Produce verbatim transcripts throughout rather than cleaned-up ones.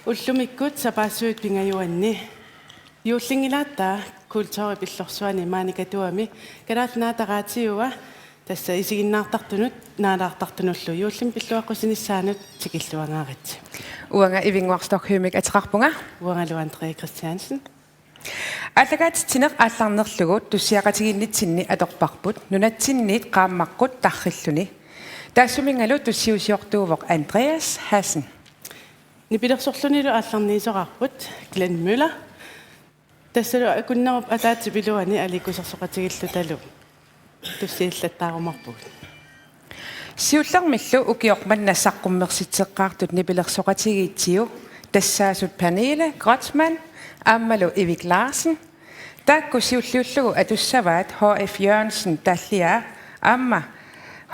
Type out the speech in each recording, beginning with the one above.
Ullumikkut sapaassuit pingajuanni juullinngilaat kulturip illorsuani maani Katuami Kalaallit Nunaata Raatiua tassa isiginnaartartunut naalaartartunullu juullimi pilluaqqusinissaanut tikilluangaaritsi. Uanga Ivinnguaq Stokholmik ateqarpunga. Uangalu Andrea Christiansen. Aallakaatitsineq aallarnerlugu tussiaqatigiinnitsinni atorparput nunatsinniit qaammaqqut tarrilluni. Taassuminngalu tussiusiortuuvoq Andreas Hassen. Nipilersorlunilu aallarniisoqarput Glenn Møller. Tassalu akunnerup ataatsip iluani aliikkusersoqatigiillutalu tussiillattaarumaarpugut. Siullermillu ukioq manna saqqummersitseqqaartut nipilersoqatigiitsigu tassaasut Pernille Kreutzmann aammalu Ivik Larsen. Taakku siulliullugu atussavaat H F Jørgensen taalliaa aamma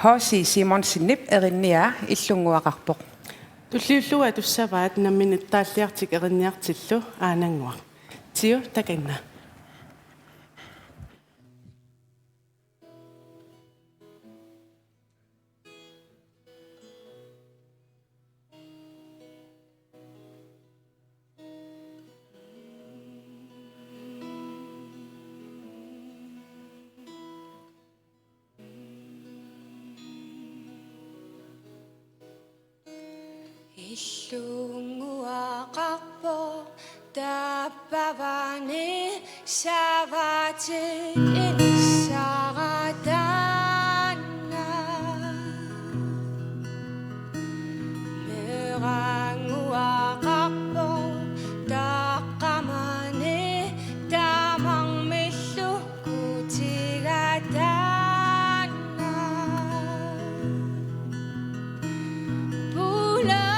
H C Simonsenip erinniaa Illunnguaqarpoq. Tulliullugu atussavaat nammineq taalliartik erinniartillu Aanannguaq. Tiu takanna. Illunnguaqarpoq tappavani savatit inissara taanna. Meerannguaqarpoq taqqamani tamarmillu kutiga taanna. Pulaartaq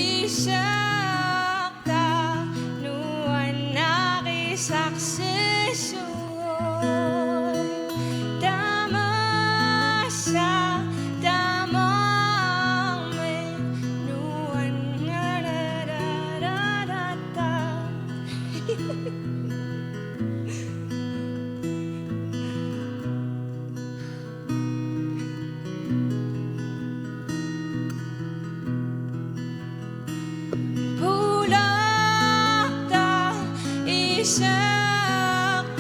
isertaq nuannarisarsisugut. Tamassa tamarmik nuannararararata. Pulaartaq isertaq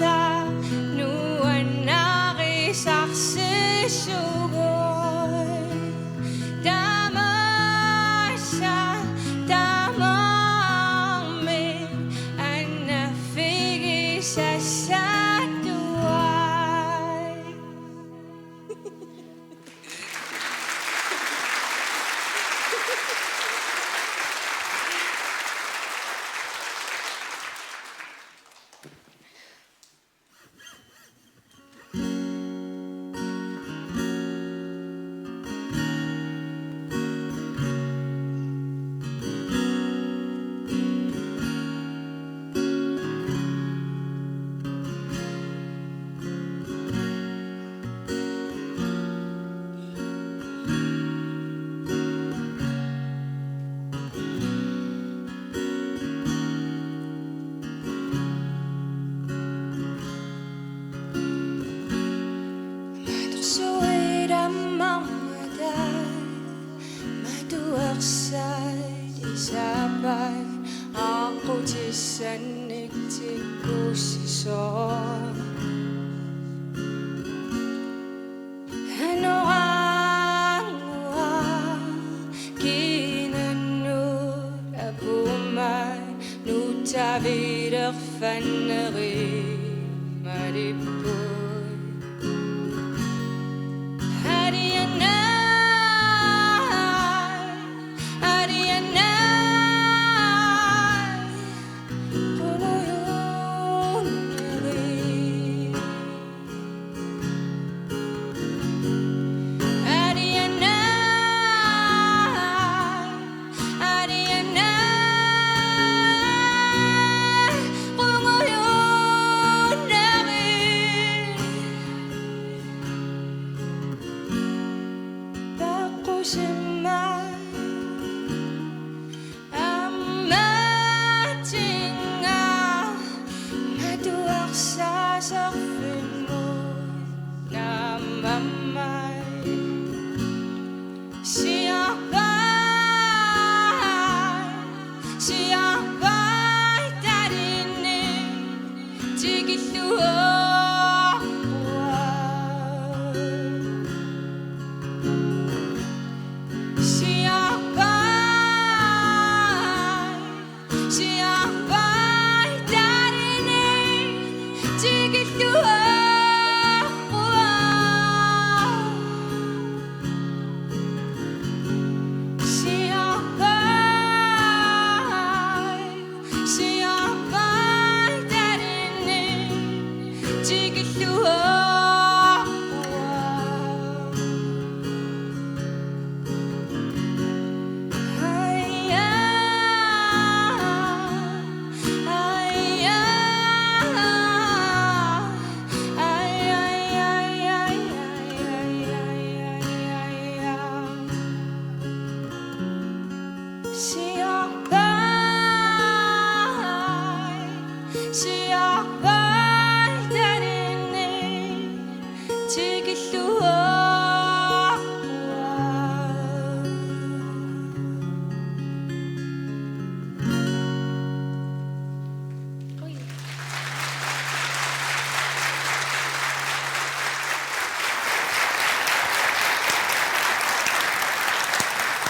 nuannarisarsisugut. Tamassa tamarmik annaffigisassatuai. Matuersaat isaapaat aqqutissannik tikkussisoq. Anorannguaq kinannut apuummat nuutsaavilerfannerit malipput. Arianai, arianai, qungujunnerit. Arianai, arianai, qungujunnerit. Taqqusimmat ammatinga matuersaaserfimmut naammammai. Siorpaat Tikilluaqqua.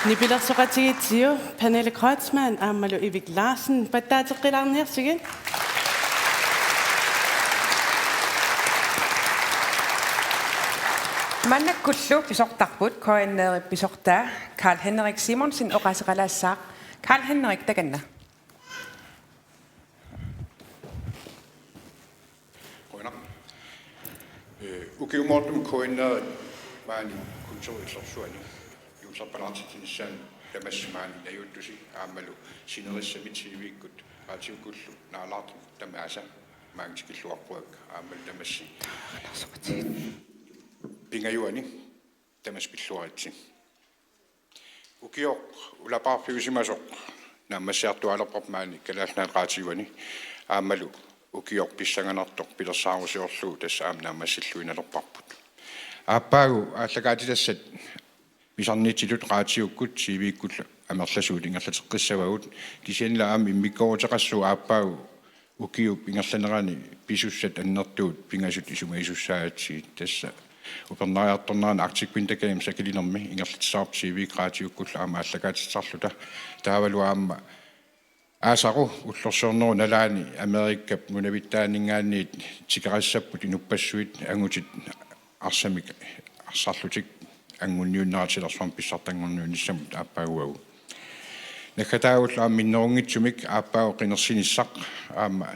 Nipilersoqatigiitsiu Pernille Kreutzmann aammalu Ivik Larsen, pattaateqqilaarniarsigit. Maannakkullu pisortarput K N R-ip pisortaa Karl Henrik Simonsen oqaaseqalaassaaq. Karl Henrik, takanna. Qujanaq. Øh, ukiumoortumik K N R maani kulturillorsuani juullerpalaartitsinissaanut tamassi maani najuuttusi aammalu sinerissami T V-kkut raatiukkullu naalaartut tamaasa maanga tikilluaqquakka aammalu tamassi pingajuani tamassi pilluaritsi. Ukioq ulapaarfiusimasoq naammassiartuaalerparput maani Kalaallit Nunaat Raatiuani aammalu ukioq pissanganartoq pilersaarusiorlugu tassa aamma naammassilluinnalerparput. Aappaagu aallakaatitassat misarnitsitut raatiukkut T V-kkullu amerlasuut ingerlateqqissavagut, kisiannili aamma immikkoortiteqassaaq aappaagu ukiup ingerlanerani pisussat annertuut pingasut isumagisussaagatsigit. Tassa upernariartornerani Arctic Winter Games akilinermi ingerlatissavarput T V-kkut raatiukkullu aamma aallakaatitsisarluta. Taavalu aamma aasaru ullorsiornerup nalaani Amerikap nunavittaaninngaanniit tikerissapput inuppassuit angutit arsamik arsarlutik anguniunneratilersuarmik pissartanngorniunnissamut aappaaguagu. Naggataagullu aamma minnerunngitsumik aappaagu qinersinissaq aamma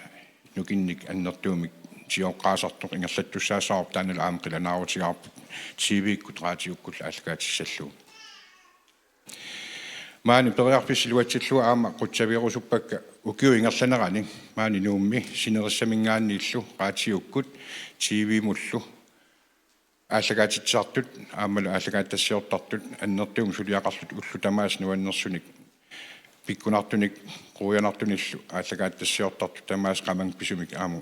nukinnik annertuumik tigooqqaasartoq ingerlattussaassavarput, taannalu aamma qilanaarutigaarput T V-kkut raatiukkullu aallakaatissallugu. Maani periarfissat iluatsillugu aamma qutsavigerusuppakka ukiup ingerlanerani maani Nuummi sinerissaminngaanniillu raatiukkut T V-mullu aallakaatitsisartut aammalu aallakaatitassiortartut annertuumik suliaqarlutik ullut tamaasa nuannersunik pikkunartunik quianartunillu aallakaatitassiortartut tamaasa qamannga pisumik aamma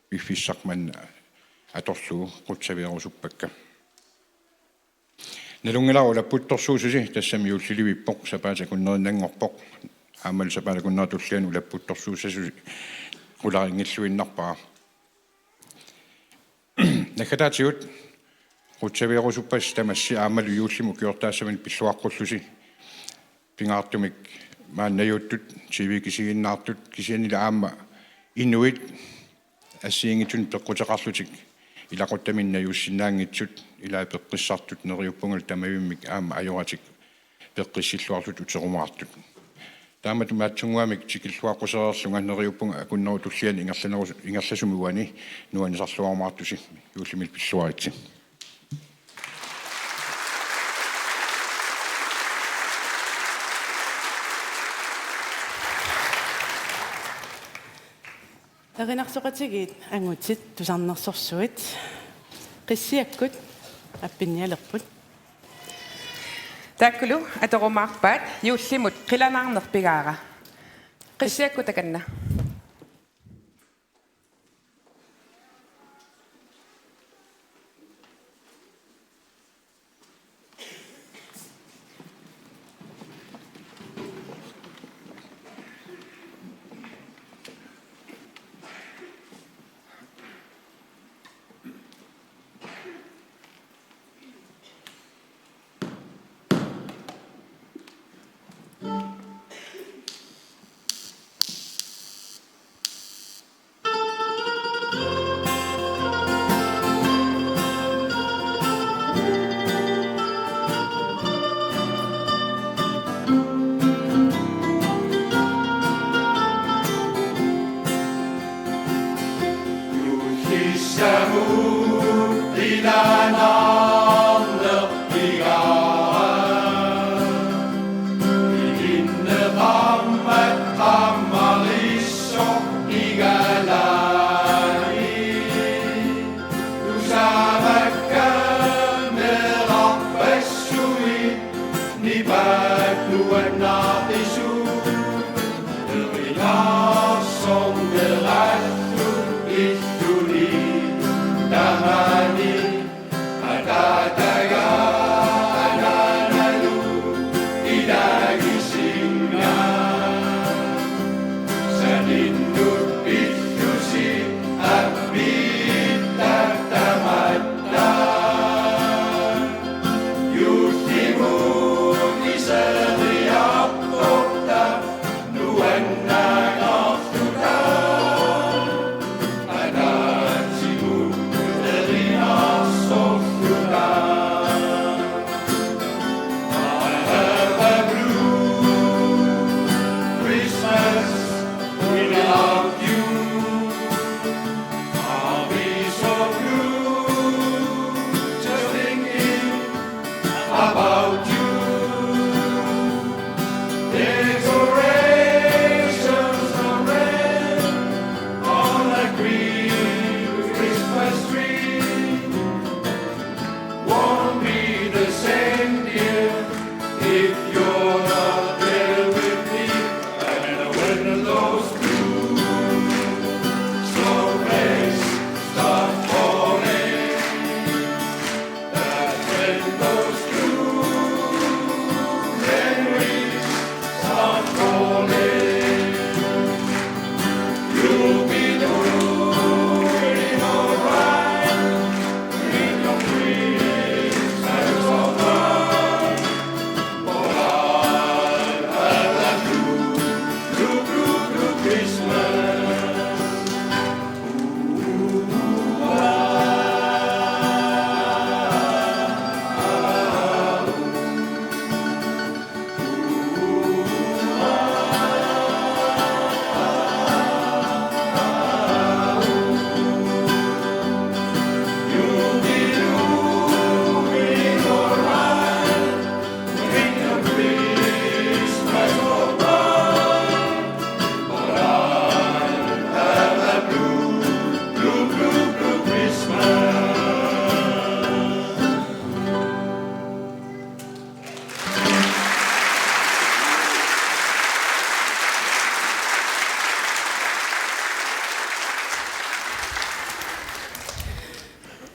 piffissaq manna atorlugu qutsavigerusuppakka. Nalunngilara ulapputtorsuususi, tassami juullilivippoq, sapaatip akunnerinnanngorpoq. Aammalu sapaatip akunnera tulliani ulapputtorsuussasusi qularinngilluinnarpara. Naggataatigut qutsavigerusuppassi tamassi aammalu juullimi ukiortaassaminut pilluaqqullusi. Pingaartumik maani najuuttut, T V-kkut isiginnaartut, kisiannili aamma inuit assigiinngitsunik peqquteqarlutik ilaquttaminnik najuussinnaanngitsut, ilaa peqqissartut, neriuppungalu tamavimmik aamma ajoratik peqqissilluarlutik uterumaartut. Taamatut matsunnguamik tikilluaqqusereerlunga neriuppunga akunnerup tulliani ingerlanerus-, ingerlasumi uani nuannisarluarumaartusi, juullimi pilluaritsi. Erinarsoqatigiit angutit tusarnersorsuit, Qissiakkut appinnialerput. Taakkulu atorumaarpaat, juullimut qilanaarneq pigaara. Qissiakkut, takanna.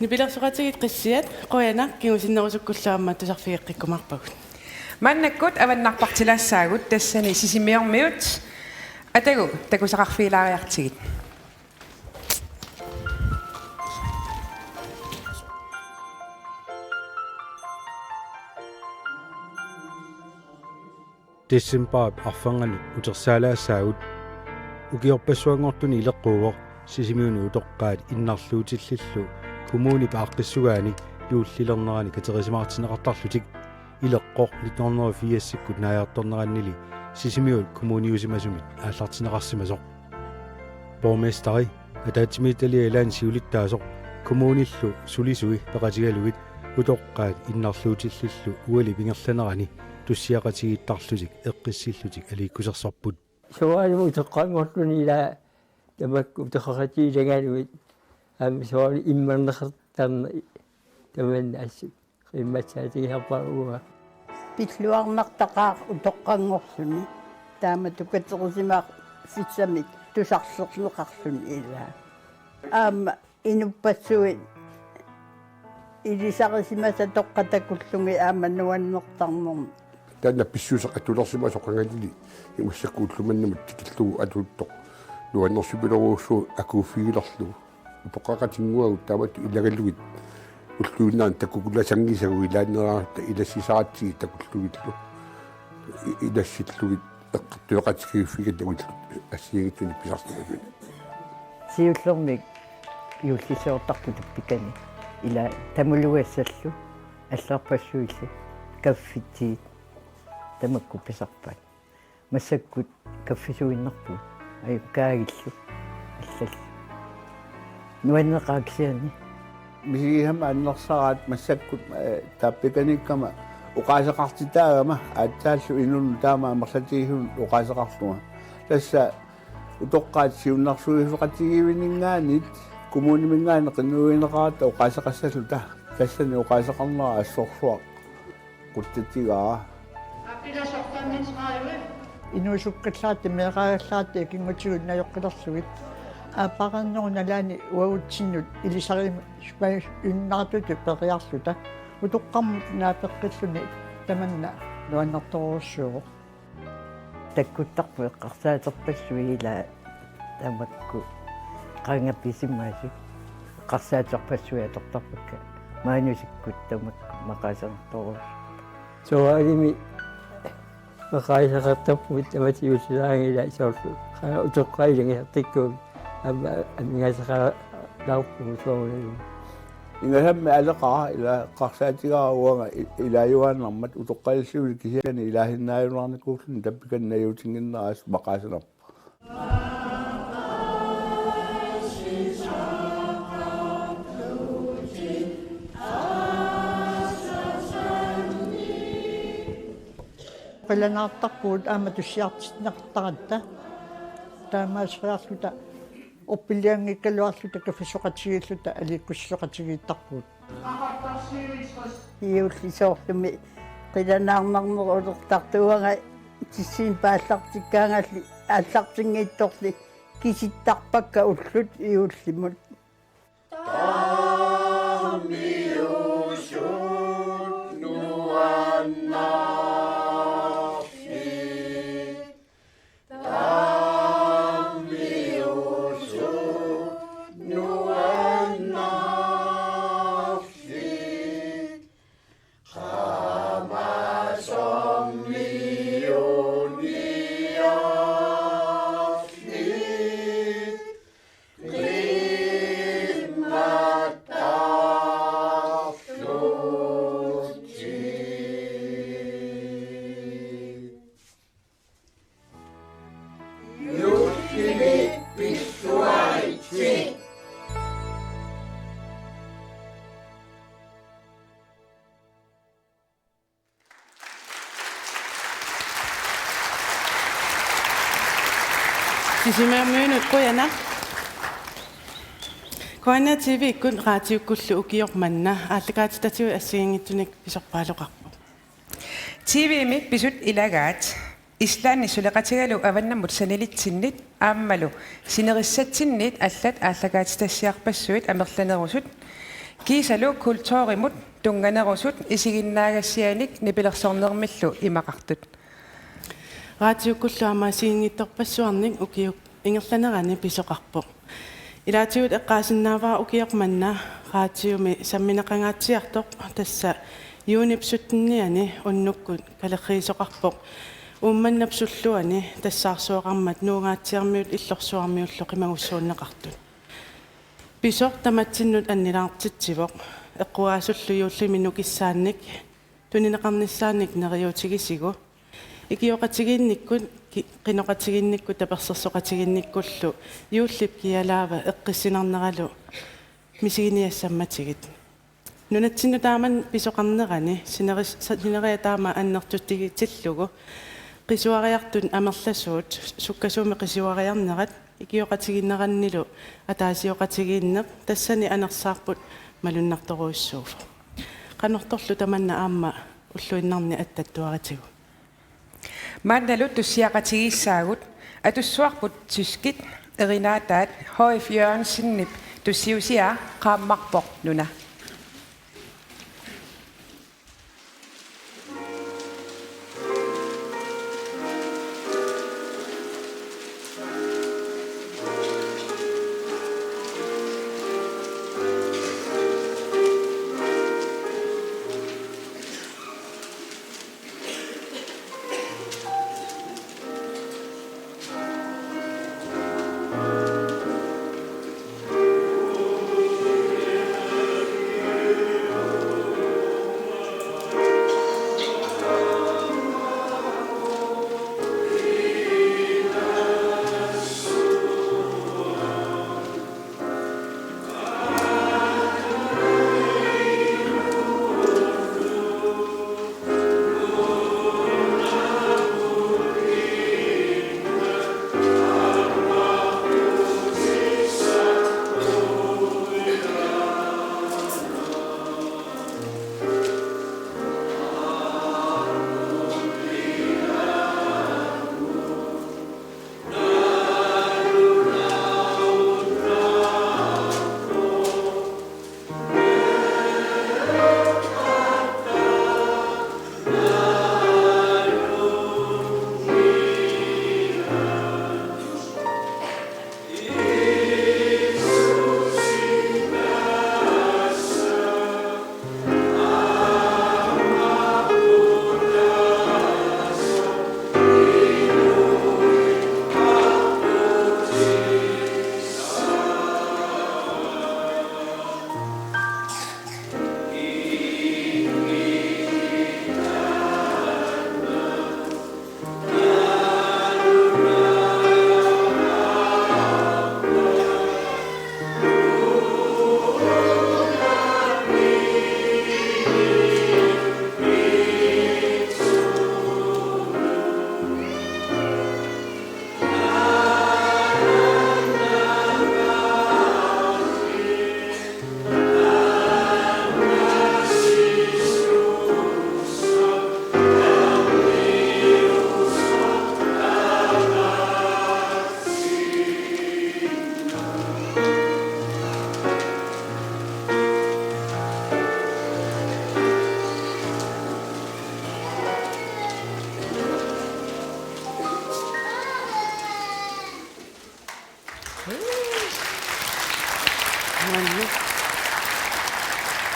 Nipilersoqatigiit qissiat, qujanaq, kingusinnerusukkullu aamma tusarfigeqqikkumaarpagut. Maannakkut avannarpartilaassaagut, tassani Sisimiormiut. Atagu takusaqarfigilaariartigit. Decembarip arfernganut utersaalaassaagut. Ukiorpassuanngortuni ileqquuvoq Sisimiuni utoqqaat innarluutillillu kommunip aaqqissugaani juullilernerani katerisimaartinneqartarlutik. Ileqqoq nitten hundrede og firsikkut naajartornerannili Sisimiut kommuniusimasumit aallartinneqarsimasoq. Borgmesteri, ataatsimiititaliap ilaani siulittaasoq, kommunillu sulisui peqatigalugit utoqqaat innarluutillillu ualip ingerlanerani tussiaqatigiittarlutik eqqissillutik aliikkusersorput. Soorlu utoqqaanngorluni ila tamakku utoqqaqatigiilagalugit aamma soorlu immerneqartarneq tamanna assut. Qimmassaatigisarpara uanga. Pilluarnartaqaaq utoqqanngorluni. Taamatut katerisimaffissamik tusarlerneqarluni ilaa. Aamma inuppassuit ilisarisimasatoqqat takullugit aamma nuannertarnermik. Taanna pissuseq atulersimasoq qangalili massakkut ulloq mannamut tikillugu atuuttoq nuannersupiloorujussuuvoq akuuffigilerlugu. Utoqqaqatinnguagut taamatut ilagalugit ulluinnarni takukulasanngisagut ilaanneeraangatta ilassisaratsigit takullugillu. I-, ilassillugit eqqartueqatigiiffigalugillu assigiinngitsunik pisarsimasut. Siullermik juullissiortartut tappikani ila tamulugassallu allarpassuillu kaffitsiit tamakku pisarpaat. Massakkut kaffisuinnarpugut. Ajukaagillu. Allallu. Nuanneqaaq kisianni. Misigisama annersaraat massakkut, eh, tappikaniikkama oqaaseqartitaagama aatsaallu inunnut taama amerlatigisunut oqaaseqarlunga. Tassa utoqqaat siunnersuisoqatigiivininngaanniit kommuniminngaanniit qinnuigineqaratta oqaaseqassalluta. Tassani oqaaseqarnera assorsuaq qutsatigaa. Inuusukkallaaratta meeraagallaaratta ikinngutigut najoqqilerlugit. Aappariinnerup nalaani uagutsinnut ilisarimajuinnaartutut periarluta. Utoqqarmut naapeqqilluni tamanna nuannertorujussuuvoq. Takkuttarput eqqarsaaterpassuit ila tamakku qanga pisimaasut eqqarsaaterpassuit atortarpakka maanusikkut tamakku maqaasertorujussuupput. Soorunami maqaaseqartarpugut tamatta juulleraangat ila soorlu qanga utoqqaat ilagisartakkagut aamma amigaasaqalaarpugut soorunami. Ingasammi aleqara ila eqqarsaatigaara uanga i-, ilaajuaannarmat utoqqalilluunniit kisianni ilaasinnaajunnaarnikuulluni tappikani najuutinnginneraa assut maqaasanarpoq. Qilanaartarpugut aamma tussiartinneqartaratta. Taamaaseriarluta orpilianngikkaluarluta kaffisoqatigiilluta aliikkussisoqatigiittarpugut. Juulli soorlumi qilanaarnarnerulertartuugami tissiin paallartikkaangalli aallartinngitsorli kisittarpakka ullut juullimut. Sisimiormiunut qujanaq. K N R T V-kkut raatiukkullu ukioq manna aallakaatitatigut assigiinngitsunik pisorpaaluqarpoq. T V-mi pisut ilagaat Islandip suleqatigalu avannammut sanilitsinnit aammalu sinerissatsinniit allat aallakaatitassiarpassuit amerlanerusut Kiisalu kulturimut tunnganerusut isiginnaagassianik nipilersornermillu imaqartut. Raatiukkullu aamma assigiinngitsorpassuarnik ukiup ingerlanerani pisoqarpoq. Ilaatigut eqqaasinnaavara ukioq manna raatiumi sammineqangaatsiartoq, tassa juunip syttenianni unnukkut kalerriisoqarpoq Uummannap sulluani tassaarsuaqarmat Nuugaatsiarmiut Illorsuarmiullu qimagussuunneqartut. Pisoq tamatsinnut annilaartitsivoq, eqqugaasullu juullimi nukissaannik tunineqarnissaannik neriuutigisigu. Ikioqatigiinnikkut, ki-, qinoqatigiinnikkut, tapersersoqatigiinnikkullu juullip kialaava eqqissinarneralu misiginiassammatigit. Nunatsinnut taama pisoqarnerani sineris-, sa-, sineriak taama annertutigitillugu qisuariartut amerlasuut sukkasuumik qisuariarnerat ikioqatigiinnerannilu ataasioqatigiinneq tassani anersaarput malunnartorujussuuvoq. Qanortorlu tamanna aamma ulluinnarni attattuaritigu. Maannalu tussiaqatigiissaagut, atussuarput tyskit erinaataat H F Jørgensenip tussiusiaa Qaammarpoq nuna.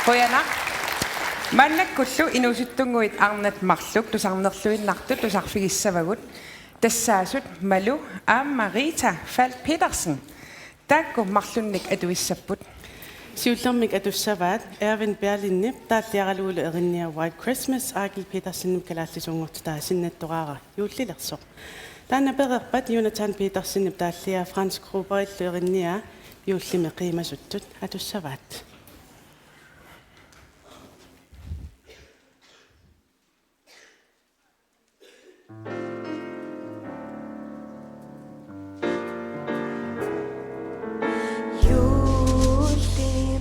Qujanaq. Maannakkullu inuusuttunnguit arnat marluk tusarnerluinnartut tusarfigissavagut. Tassaasut Malu aamma Rita Falk Petersen. Taakku marlunnik atuissapput. Siullermik atussavaat Erwin Berlinip taalliaralugulu erinnia White Christmas, Eigil Petersenip kalaallisuunngortitaa Sinnattoraara juullilersoq. Taanna pereerpat Jonathan Petersenip taallia Frans Gruberillu erinnia Juullimi qiimasuttut. Atussavaat. Juullimi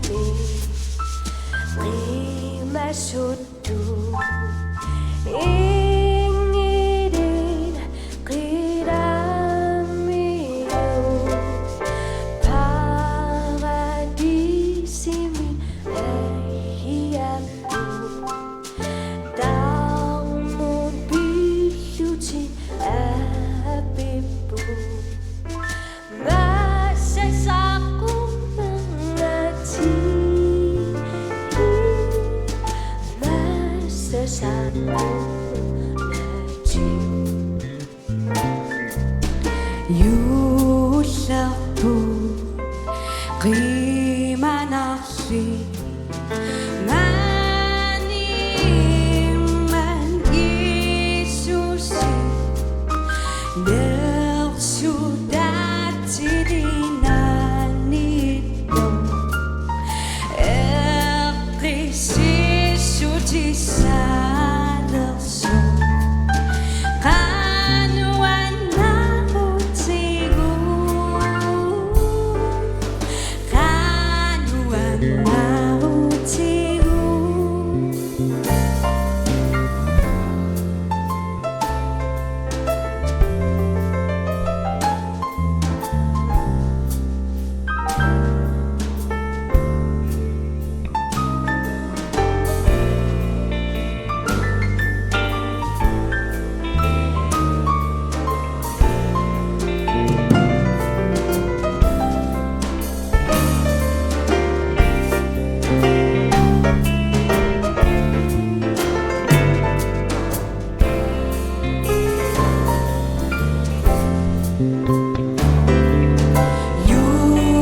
qiimasuttut inngilin qilamiu paradisimi Juullerput qimanarli maani immaqa Jiisusi nersutaatilinnaanersoq eqqississutisalersoq. Qanoq annaarutigu, qanoq annaarutigu.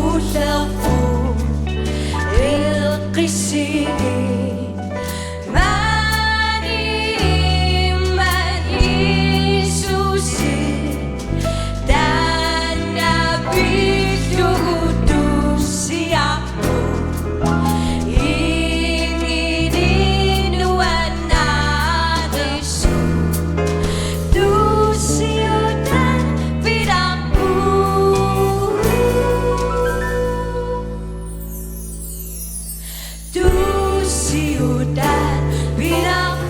Juullerput eqqississutisalersoq maani immaqa Jiisusi taanna pillugu tussiarput. Ingilinut annaarisoq tussiutaat pilerput. Tussiutaat pilerput.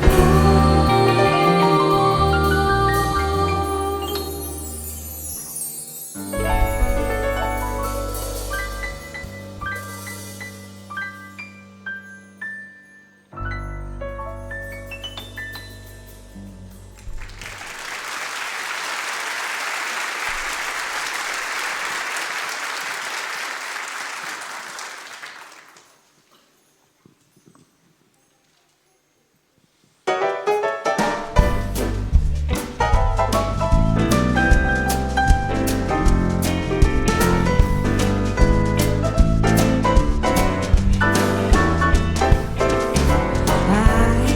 I'm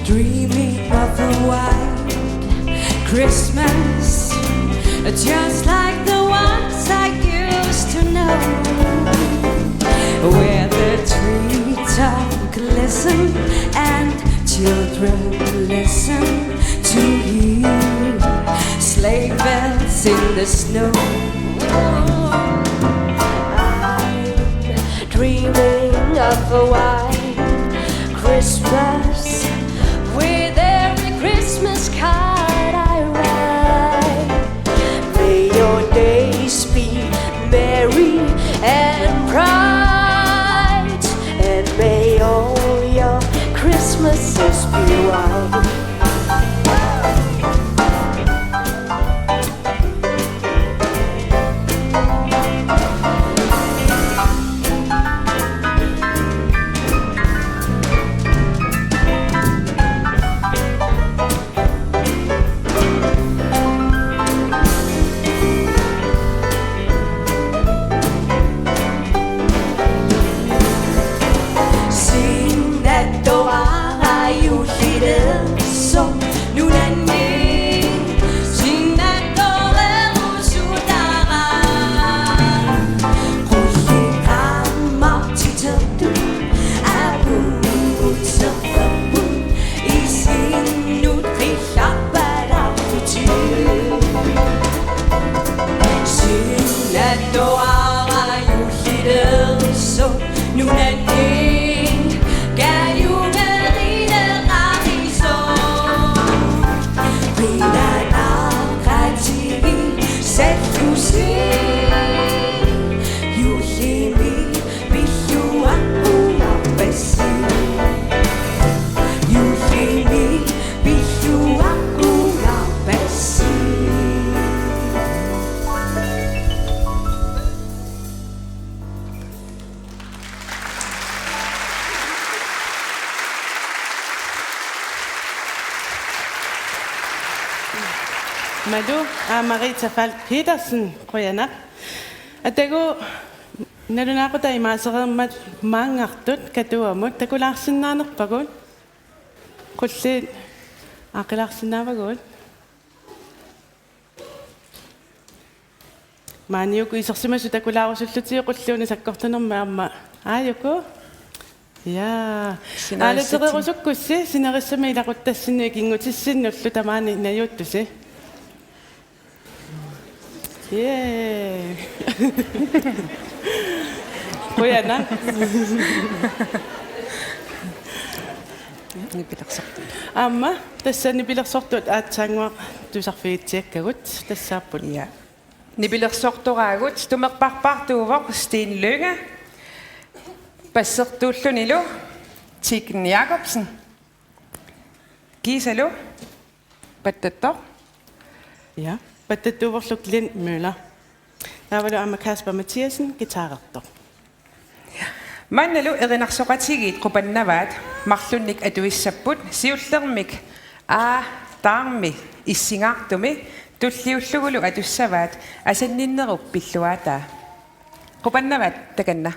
dreaming of a white Christmas, just like the ones I used to know, where the trees are glisten and children listen to hear sleigh bells in the snow. I'm dreaming of a white Christmas with every Christmas card I write. May your days be merry and bright, and may all your Christmases be white. Sinattoraajullilersoq Malu, aa, Marita Falk Petersen, qujanaq. Atagu nalunaaqutaq imaasereermat maanngartut Katuamut takulaarsinnaanerpagut. Qulliit aaqqilaarsinnaavagut. Maani uku isersimasut takulaarusullutigit qulliit una sakkortunermi aamma. Aajuku? Jaa. Sinerissatsin-. Aalatereerusukkussi sinerissami ilaquttassinnut ikinngutissinnullu tamaani najuuttusi. Jee. Qujanaq. Nipilersortut. Aamma tassa nipilersortut aatsaannguaq tusarfigitsiakkagut tassaapput. Ja. Nipilersortoraagut tumerparpaartuuvoq Steen Lynge, bassertuullunilu Tikken Jakobsen, kiisalu pattattoq. Ja, pattattuuvorlu Glenn Møller. Taavalu aamma Kasper Mathiassen, guitarertoq. Maannalu erinarsoqatigiit Qupannavaat marlunnik atuissapput siullermik A-taarmi issingaartumi tulliullugulu atussavaat Asanninnerup pilluaataa. Qupannavaat takanna.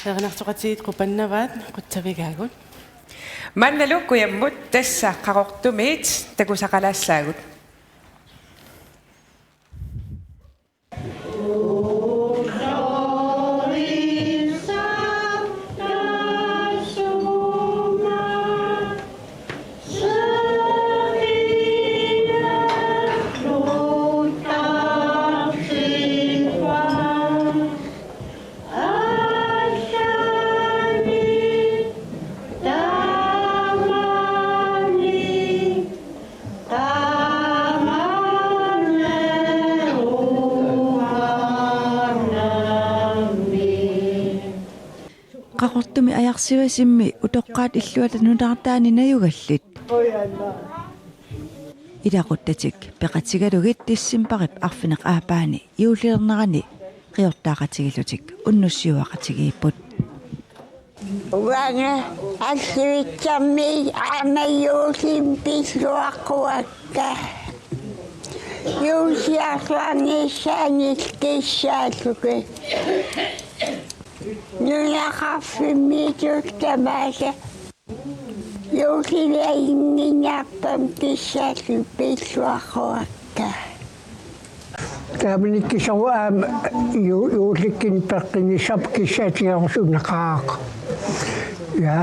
Erinarsoqatigiit qupannavaat, qutsavigaagut. Maannalu kujammut tassa Qaqortumiit takusaqalaassaagut. Qaqortumi Ajarsivasimmi utoqqaat illuata nutaartaani najugallit ilaquttatik peqatigalugit decembarip arfineq-aappaani juullilernerani qiortaaqatigiillutik unnussiuaqatigiipput. Uanga Alluitsammi aamma juullimi pilluaqquakka. Juullisiarluarnissaannik kissaallugit. Nunaqarfimmiittoq tamaasa. Juulliliaannarpam kissaallugu pilluaqquakka. Taamanikkut soorlu aamma ju-, juullikkunni peqqinnissarput kissaatigerussi una Qaaq. Ja.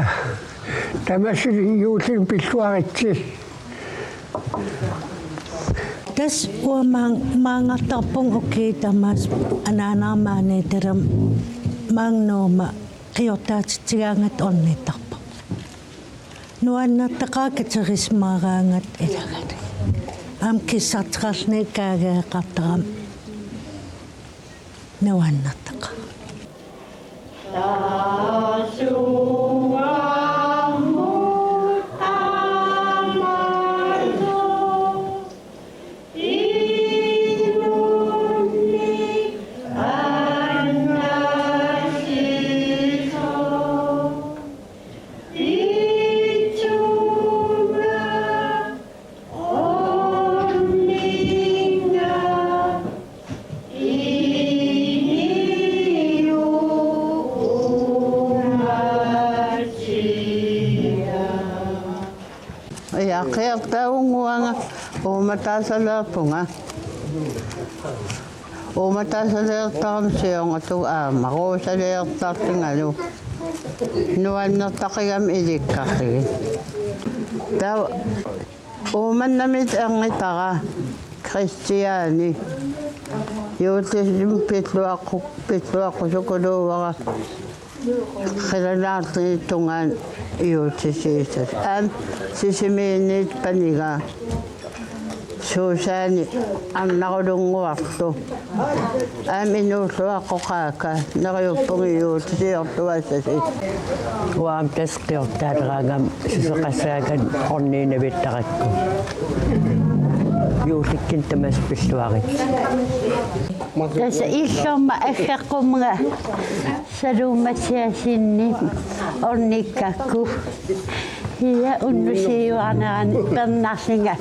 Tamassi juullimi pilluaritsi. Tassa uanga maang-, maanngartarpunga ukiut tamaasa anaanama aneetalama maanga nuuma qiortaatitsigaangatta ornittarpunga. Nuannertaqaakka katerisimaaraangatta ilagalugit. Aamma kissarteqarluni kaageeqartarami nuannertaqaaq. Ja, qiortaavunga uanga uummataasaleerpunga. Uummataasaleertarama siornatigut aamma ruusaleertarlungalu. Nuannertaqigami ilikkarlugit. Taava Uummannamiit ernitara Kristiani. Juullisimi pilluaqqu-, pilluaqqusukuluuara. Qilanaarluni tungaanut juullisiissasut. Aamma Sisimiuniit paniga Susanne Arnarulunnguarlu. Aamma inuulluaqqoqaakka neriuppunga juullisiortuassasut. Uanga aamma tassa qiortaaleraangama susoqassaagama orniinnavittarakku. Juullikkunni tamaasa pilluaritsi. Tassa illorma aggeqqumunga Saluum Mathiassenip ornikkakku. Ja, unnussiuarnerani pernarlunga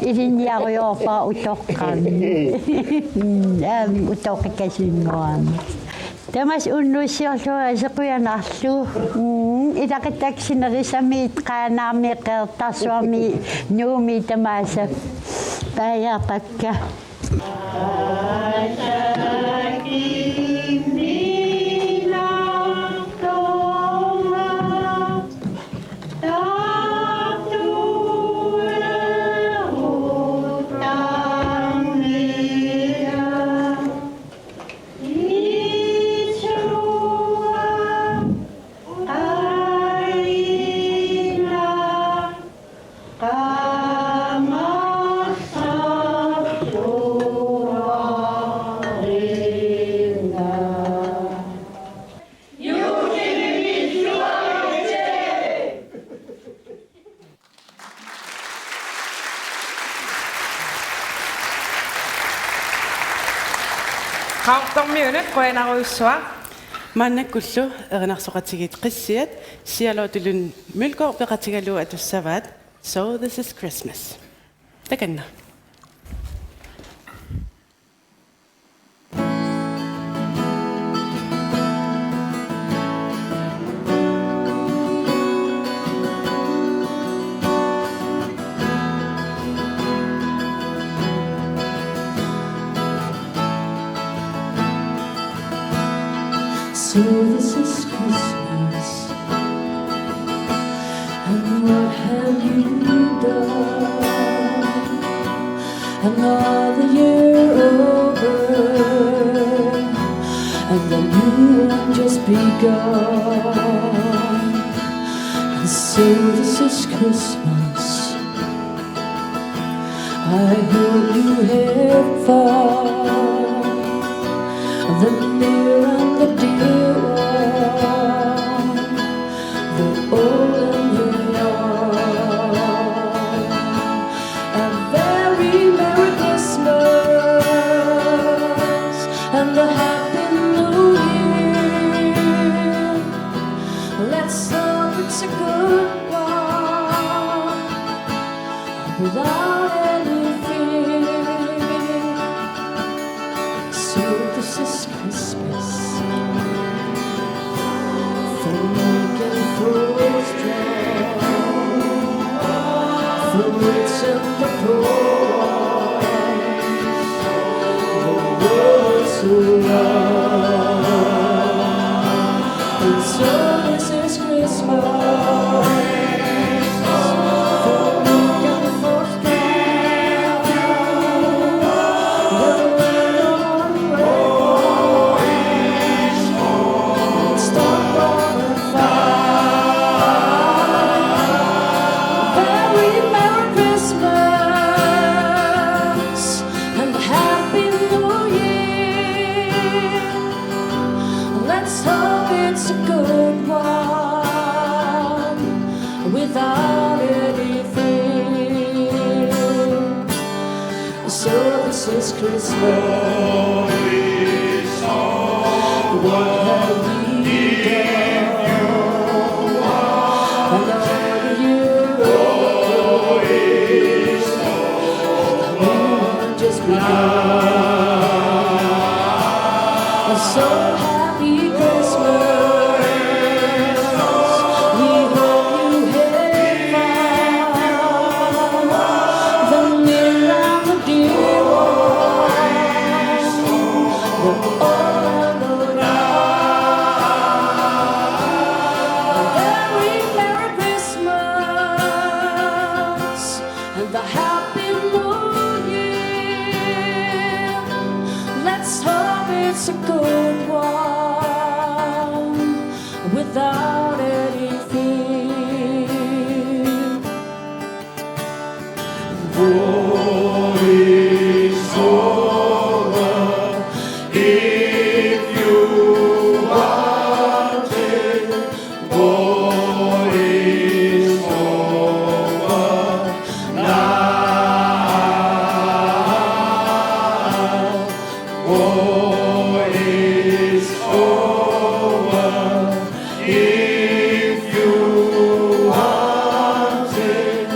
ilinniarujoorpara utoqqarnut. Aamma utoqqakkasinnguarami. Tamaasa unnussiorluarisi qujanarlu. Mm, ilaquttakka sinerissamiit Qaanaarmiit Qeqertarsuarmiit Nuummiit tamaasa paajarpakka. Qaqortormiunut qujanarujussuaq. Maannakkullu erinarsoqatigiit qissiat Charlotte Lund Mølgaard peqatigalugu atussavaat So This Is Christmas. Takanna. So this is Christmas, and what have you done? Another year over, and the new one just begun. And so this is Christmas. I hope you have fun. The near and the dear one, the old and the young. A very Merry Christmas and a Happy New Year. Let's hope it's a good one without any fear. So this is Christmas for meek and for strong, for rich and the poor, the world's around. And so this is Christmas. And Happy New Year. Let's hope it's a good one without any fear. So this is Christmas. What have we done? Another year is just begun. So Happy Christmas. We hope you have fun. The near and the dear ones, the old and the young. A very Merry Christmas and a Happy New Year. Let's hope it's a good one without any fear. War is over if you want it. War is over now. War is over if you want it.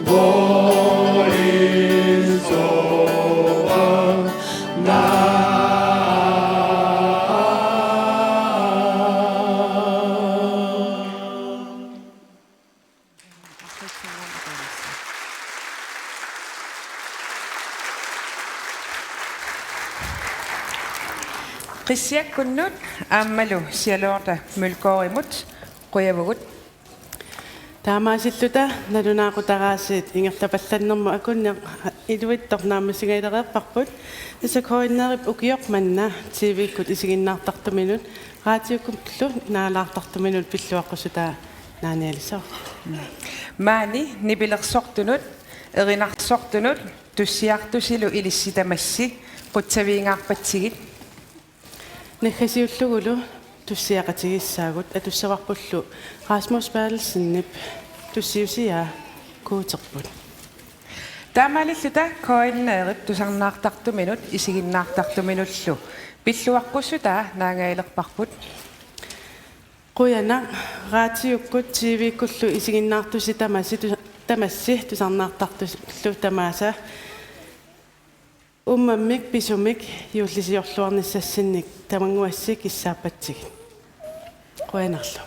War is over now. Qissiakkunnut aammalu Charlotte Mølgaardimut qujavugut. Taamaasilluta nalunaaqutaraasiit ingerlapallannermut akunneq iluitsoq naammassingalereerparput. Tassa K N R-ip ukioq manna T V-kkut isiginnaartartuminut, raatiukkullu naalaartartuminut pilluaqqussutaa naanialisoq. Maani nipilersortunut, erinarsortunut, tussiartusilu ilissi tamassi qutsavigingaarpatsigit. Naggasiullugulu tussiaqatigissaagut, atussavarpullu Rasmus Berthelsenip tussiusiaa Guuterput. Taamaalilluta K N R-ip tusarnaartartuminut isiginnaartartuminullu pilluaqqussutaa naangajalerparput. Qujanaq, raatiukkut T V-kkullu isiginnaartusi tamassi tu-, tamassi tusarnaartartullu tamaasa. Uummammik pisumik juullisiorluarnissassinnik tamannguassi kissaappatsigit. Qujanarlu.